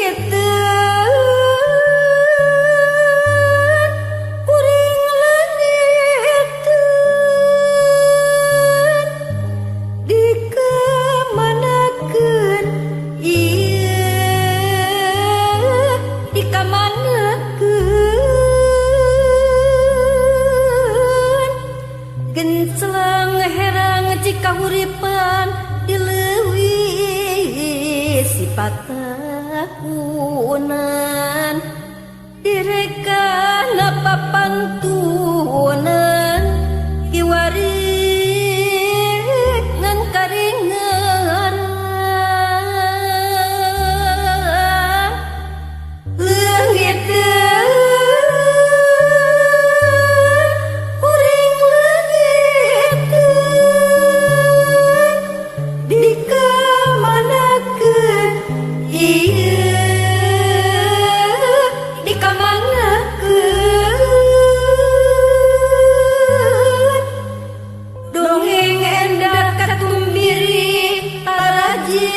Leungiteun kuring leungiteun dikamanakeun ieu dikamanakeun gencelang herang jika huripan dileuwi sifat tahunan direkana papantunan kiwari ngan karingan leungiteun kuring leungiteun dikamanakeun ieu dikamanakeun dongeng endah katumbiri taraje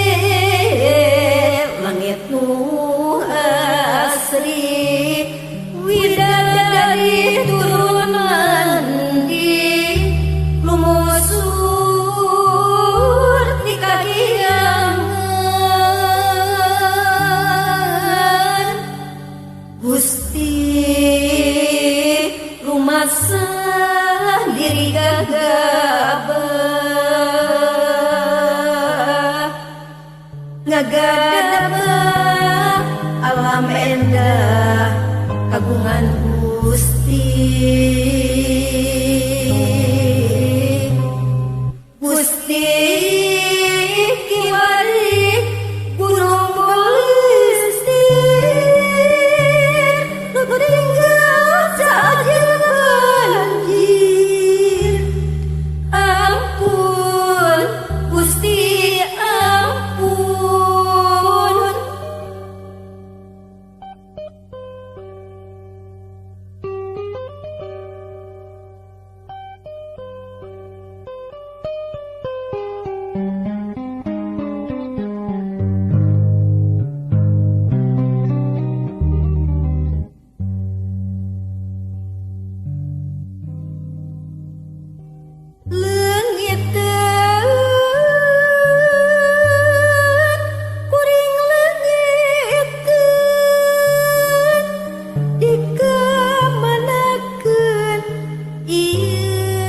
langit nu asri widadari turun mandi lumusur di kagiangan Gusti rumasa diri gagabah ngagadabah alam endah kagungan Gusti Gusti kiwari gunung Gusti nu tinggal saja banjir ampun Gusti ampun. Leungiteun kuring leungiteun dikamanakeun ieu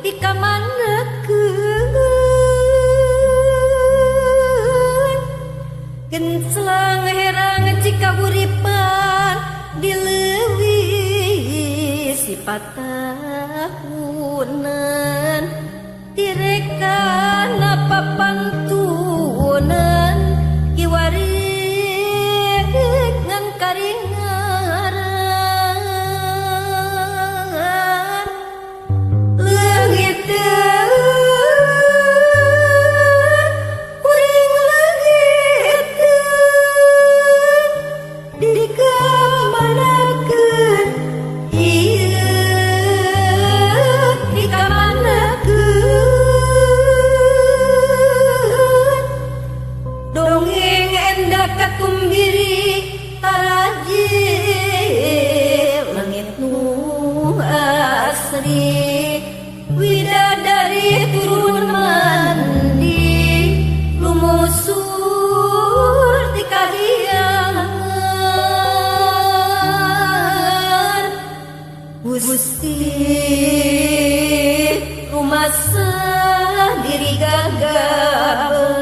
dikamanakeun gencelang herang jika huripan dileuwi sifat tahunan direkana papantunan kiwari ngan karingaran leungiteun kuring leungiteun dikamanakeun ieu dikamanakeun dongeng endah katumbiri taraje langit nu asri widadari turun mandi lumusur di kahyangan Gusti rumasa diri gagabah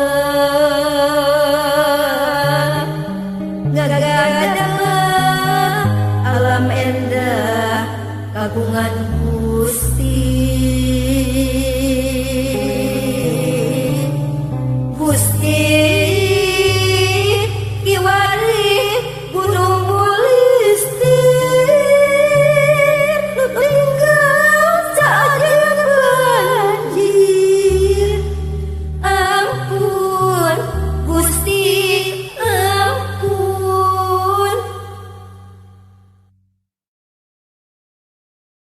ngagadabah alam endah kagungan Gusti Gusti.